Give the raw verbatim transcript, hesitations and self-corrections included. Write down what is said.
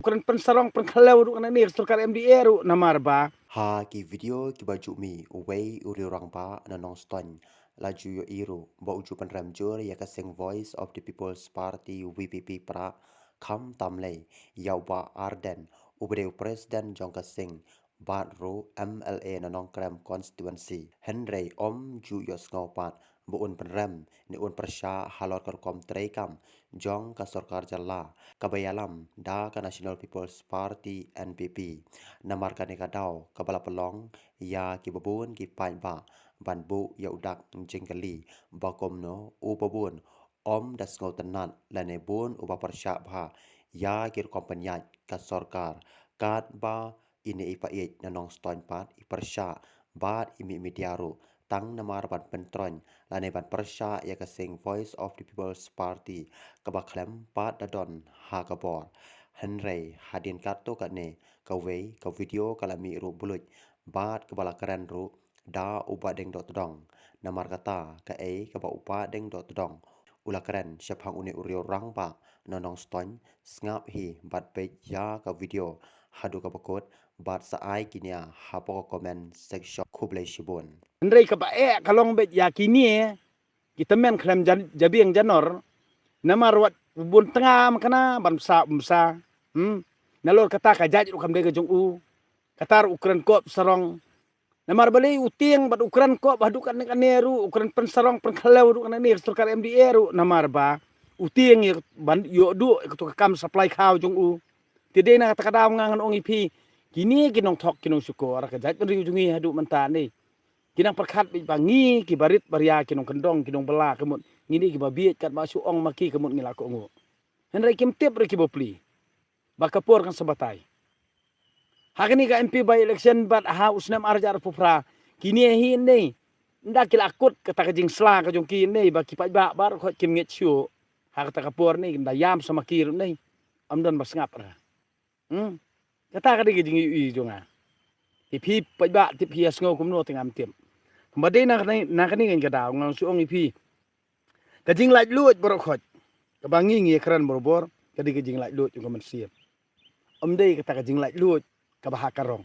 pyn pynsarong pynkhlew ruh kane ka sorkar M D A ruh namar ba ha ki video kiba ju mih uwei u riew rangbah na Nongstoiñ la ju ïohi ruh ba u ju pynrem jur ïa ka seng Voice of the People's Party, V P P, pra kham tam lei ïa u Bah Ardent uba dei u president jong ka seng bad ruh M L A na Nongkrem constituency. Hynrei um ju ïohsngew pat ba un pynrem ne un pyrshah halor ka rukom treikam jong ka sorkar jylla kaba ïalam da ka National People's Party, N P P. Namar kane ka daw kaba la pynlong ïa kiba bun ki paidbah ban buh ïa u dak jingkylli ba kumno u ba bun um da sngewtynnat lane bun uba pyrshah bha ïa ki rukom pynïaid ka sorkar, katba ine i paid na Nongstoiñ pat i pyrshah bad i mih media ruh tang namar ban pyntroiñ lane ban pyrshah ïa ka seng Voice of the People's Party kaba khlem pat da don ha ka bor. Hynrei hadien katto katne kawei ka video ka la mih ruh bluit bad kaba la kren ruh da u Bah Deng Dohtdong. Namar kata kaei kaba u Bah Deng Dohtdong u la kren shaphang une u riew rangbah na Nongstoiñ, sngap hi bad peit ïa ka video haduh kaba kut bad sa ai kine hapoh ka comment section. Khublei shibun. Hynrei kaba eh ka long beit ïa kine ki tymmen khlem jan-, jabieng janor, namar wat bun tnga ma kane ban bsa um bsa. Hmm. Nalor kata ka jait ruh kam dei ka jong u. Kata ruh u kren kop sarong. Namar balei u tieng bad u kren kop haduh kane kane ruh, u kren pynsarong pynkhlew ruh kane ka sorkar M D A ruh namar ba u tieng ïa ban ïoh duh ïa kato ka kam supply khaw jong u. Te dei na kata ka daw nga ngan ong ïa phi, kine ki nongthok ki nongshukor ka jait bynriew jong ngi haduh mynta ne. Ki nang pyrkhat beit ba ngi kiba rit baria, ki nongkyndong ki nongbylla ka mut ngi ne kiba bieit, katba shu ong ma ki ka mut ngi la kohnguh. Hynrei kim tip re kiba plie ba ka por kan sa batai. Ha kane ka M P by election bad ha u snem ar hajar arphew phra, kine hi ne, ynda ki la kut kata ka jingsla ka jong ki ne ba ki paidbah baroh khoit kim ngeit shuh. Ha kata ka por ne ynda ïam sa ma ki ruh ne, ym don ba sngap re. Hmm. Kata ka dei ka jingïohi jong nga. Te phi paidbah, te phi ïohsngew kumno te ngam tip. Kumba dei na kane, na kane ka daw nga shu ong ïa phi, ka jinglaitluid baroh khoit kaba ngi ngi ïakren barabor ka dei ka jinglaitluid jong ka mynsiem. Ym dei kata ka jinglaitluid kaba ha ka rong.